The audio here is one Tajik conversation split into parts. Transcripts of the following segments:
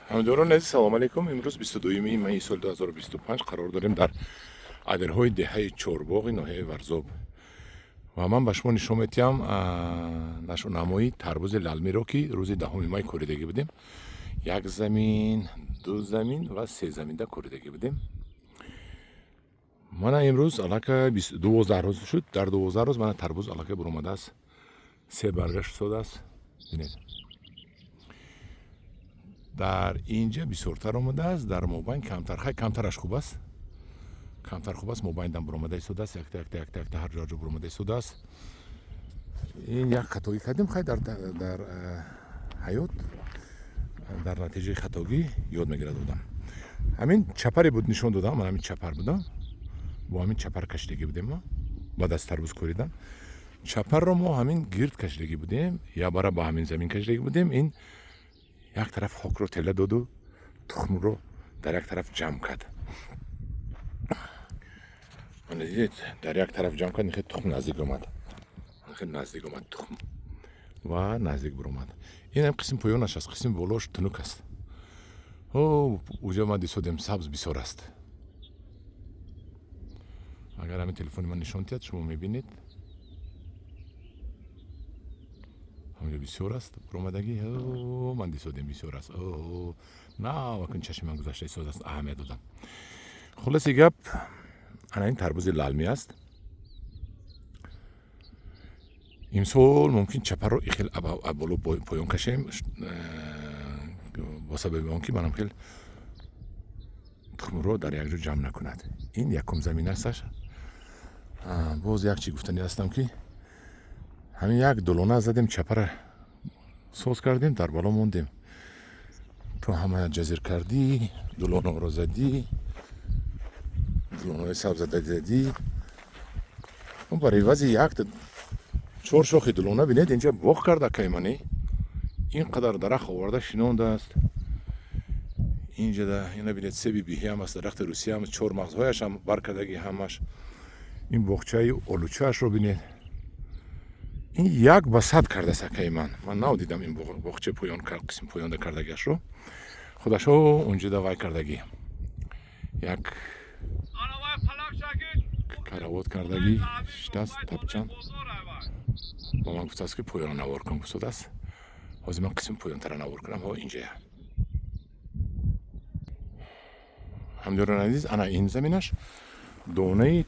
Ҳамдиёрони азиз, салом алейкум. Имрӯз 22 майи соли 2025 қарор дорем дар адирҳои деҳаи Чорбоғи ноҳияи Варзоб ва ман ба шумо нишон медиҳам нашонамои тарбузи лалмиро, ки рӯзи 10 май коридагӣ будем. Як замин, ду замин ва се заминда коридагӣ будем. Мана имрӯз аллакай 12 рӯз шуд. Дар 12 рӯз мана тарбуз аллакай буромадааст, се баргаш истодааст. Бинед, дар инҷа бисёртар омадааст, дар мобайн камтар. Хай, камтараш хуб аст, камтар хуб аст. Мобайндам буромада истодааст, якта, якта, якта, якта, ҳар ҷо, ҳар ҷо буромада истодааст. Ин як хатогӣ кардем. Хай, дар ҳаёт дар натиҷаи хатогӣ ёд мегирад одам. Ҳамин чапаре буд, нишон додам, ман ҳамин чапар будам, бо ҳамин чапар кашидагӣ будем. Мо баъд аз тарбуз коридан чапарро мо ҳамин гирд кашидагӣ будем, якбара ба ҳамин замин кашидагӣ будем. Ин як тараф хокро тела доду тухмро дар як тараф ҷамъ кард. Мана дидед, дар як тараф ҷамъ кард. Хел тухм наздик омад, хел наздик омад тухм ва наздик биромад. Инам қисми поёнаш аст, қисми болош тунук аст. О, уҷа ман дисодем, сабз бисёр аст. Агар ҳамин телефони ман нишон диҳад, шумо мебинед, ҳаминҷо бисёр аст буромадагӣ. Ман дисодем, бисёр аст. На, акун чашми ман гузашта истодааст, аҳамият додам. Хулоси гап, ана ин тарбузи лалмӣ аст. Имсол мумкин чапарро ихел боло поён кашем, бо сабаби он ки манам хел тухмро дар якҷо ҷамъ накунад. Ин якум замин асташ. Боз як чи гуфтанӣ ҳастам, ки ҳамин як дулона задем, чапара соз кардем, дар боло мондем. То ҳама ҷазир кардӣ, дулонаро задӣ, дулонаҳои сабзада задӣ, бар ивази як чор шохи дулона, бинед, инҷа боғ карда кайманӣ, ин қадар дарахт оварда шинондааст инҷада. Ина бинед, себи биҳиам аст, дарахти русиям, чор мағзҳояшам баркардаги ҳамаш. Ин боғчаи олучаашро бинед, ин 1 ба 100 кардааст акаи ман. Ман нав дидам ин боғчаи поён, қисми поёнда кардагиашро. Худашо унҷода вай кардагӣ, як каравот кардагӣ шитааст, тапчан. Ба ман гуфтааст, ки поёна навор кун гуфтодааст. Ҳозир ман қисми поёнтара навор кунам. Ҳо, инҷая, ҳамдиёрони азиз, ана ин заминаш донаи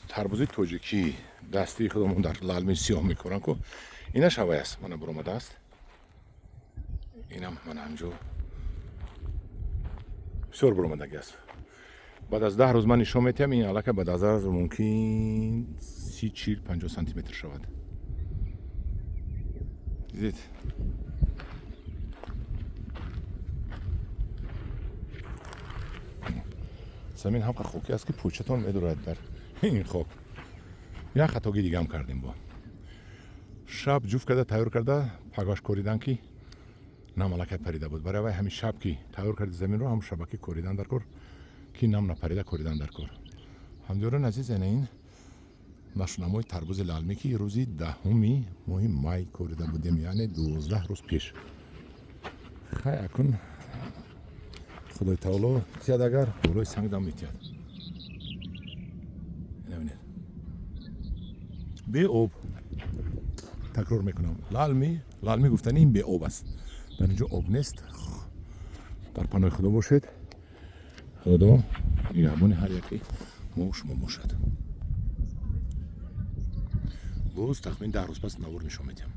тарбузи тоҷикӣ, дастии худамон, дар лалми сиёҳ мекоранд ку, инаш ҳавай аст. Мана буромадааст, инам мана ҳамҷо бисёр буромадагӣ аст. Баъд аз 10 рӯз ман нишон метиҳам. Ин аллакай баъд аз 10 рӯз мумкин 30, 40, 50 сантиметр шавад. Дидед, замин ҳамқа хокӣ аст, ки пӯчатон медурад дар ин хок. Як хатоги дигам кардем: бо шаб ҷуфт карда, тайёр карда, пагош коридан, ки нам аллакай парида буд. Барои вай ҳамин шаб ки тайёр карди заминро, ҳам шабакӣ коридан дар кор, ки нам напарида коридан дар кор. Ҳамдиёрони азиз, ана ин нашунамои тарбузи лалмӣ, ки рӯзи 10-уми моҳи май корида будем, яъне 12 рӯз пеш. Хай, акун Худои таоло тиҳад, агар болои сангдам метиҳад. Бинед, беоб, такрор мекунам, лалми. Лалми гуфтани ин беоб аст, дар инҷо об нест. Дар паноҳи Худо бошед, Худо нигаҳбони ҳар яке мо шумо бошад. Боз тахмин 10 рӯз пас навор нишон медиҳам.